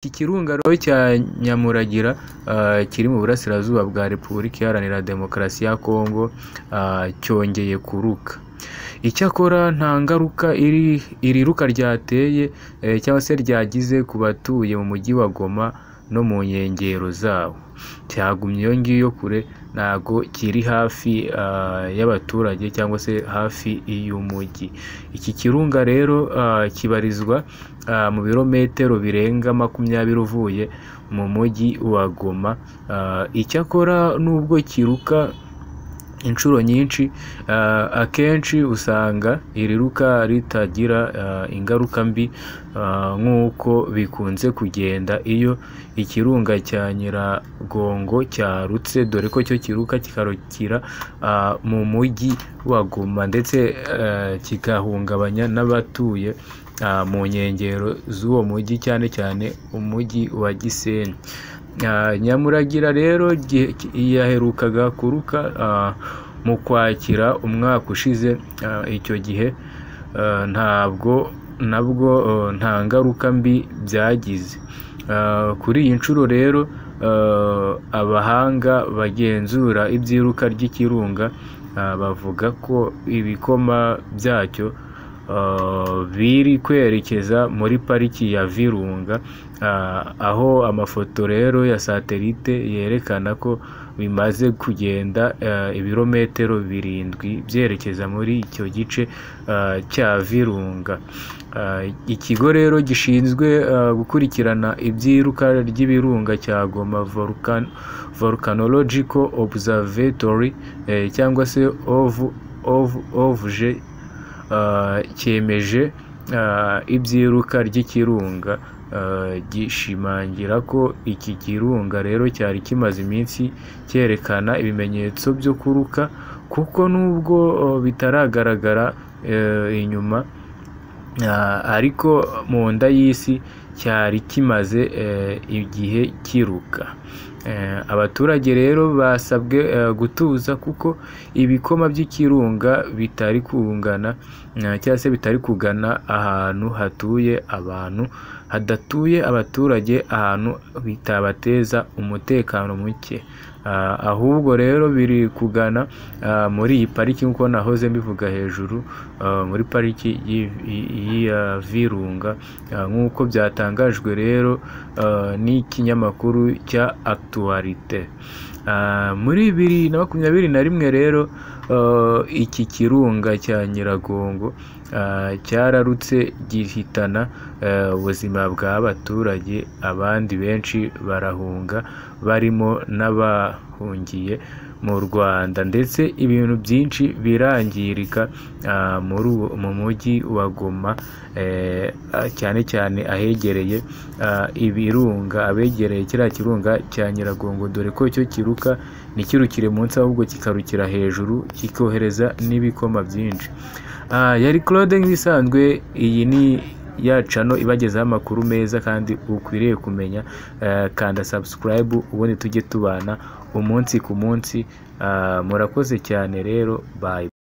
Iki kirunga rero cya Nyamuragira kiri mu burasirazuba bwa Repubulika Iharanira Demokarasi ya Kongo cyongeye kuruka. Icyakora nta ngaruka iri ruka ryateye cyangwa se ryagize ku batuye mu mujyi wa Goma no mu nkengero zawo. Cyagumye iyo ngiyo kure, ntago kiri hafi y'abaturage cyangwa se hafi y'umujyi. Iki kirunga rero kibarizwa mu birometero birenga 20 uvuye mu mujyi wa Goma. Icyakora nubwo kiruka inshuro nyinshi, akenshi usanga iri ruka ritagira ingaruka mbi nk'uko bikunze kugenda iyo ikirunga cya Nyiragongo cyarutse, dore ko cyo kiruka kikarukira mu mujyi wa Goma ndetse kigahungabanya n'abatuye mu nkengero z'uwo mujyi, cyane cyane umujyi wa Gisenyi. Nyamuragira rero yaherukaga kuruka mu Kwakira umwaka ushize. Icyo gihe ntabwo nabwo nta ngaruka mbi byagize. Kuri iyi nshuro rero abahanga bagenzura iby'iruka ry'ikirunga bavuga ko ibikoma byacyo biri kwerekeza muri pariki ya Virunga, aho amafoto rero ya satelite yerekana ko bimaze kugenda ibirometero 7 byerekeza muri icyo gice cya Virunga. Ikigo rero gishinzwe gukurikirana iby'iruka ry'ibirunga cya Goma Volcanological Observatory cyangwa se OVG cyemeje iby'iruka ry'ikirunga, gishimangira ko iki kirunga rero cyari kimaze iminsi cyerekana ibimenyetso byo kuruka, kuko nubwo bitaragaragara inyuma, ariko mu nda y'isi cyari kimaze igihe kiruka. Abaturage rero basabwe gutuza kuko ibikoma by'ikirunga bitari kungana cyangwa se bitari kugana ahantu hatuye abantu, hadatuye abaturage, ahantu bitabateza umutekano muke. Ahubwo rero biri kugana muri iyi pariki nk'uko nahoze mbivuga hejuru, muri pariki ya Virunga, nk'uko byatangajwe rero n'ikinyamakuru cya Actualité. Muri 2021 rero iki kirunga cya Nyiragongo cyararutse gihitana ubuzima bw'abaturage, abandi benshi barahunga barimo n'abahungiye mu Rwanda, ndetse ibintu byinshi birangirika mu mujyi wa Goma, cyane cyane ahegereye ibirunga, abegereye kiriya kirunga cya Nyiragongo, dore ko cyo kiruka ntikirukire munsi ahubwo kikarukira hejuru kikohereza n'ibikoma byinshi. Yari Claude nk'ibisanzwe, iyi ni ya channel ibagezaho amakuru meza kandi ukwiriye kumenya. Kanda subscribe ubundi tujye tubana umunsi ku munsi. Murakoze cyane rero, bye bye.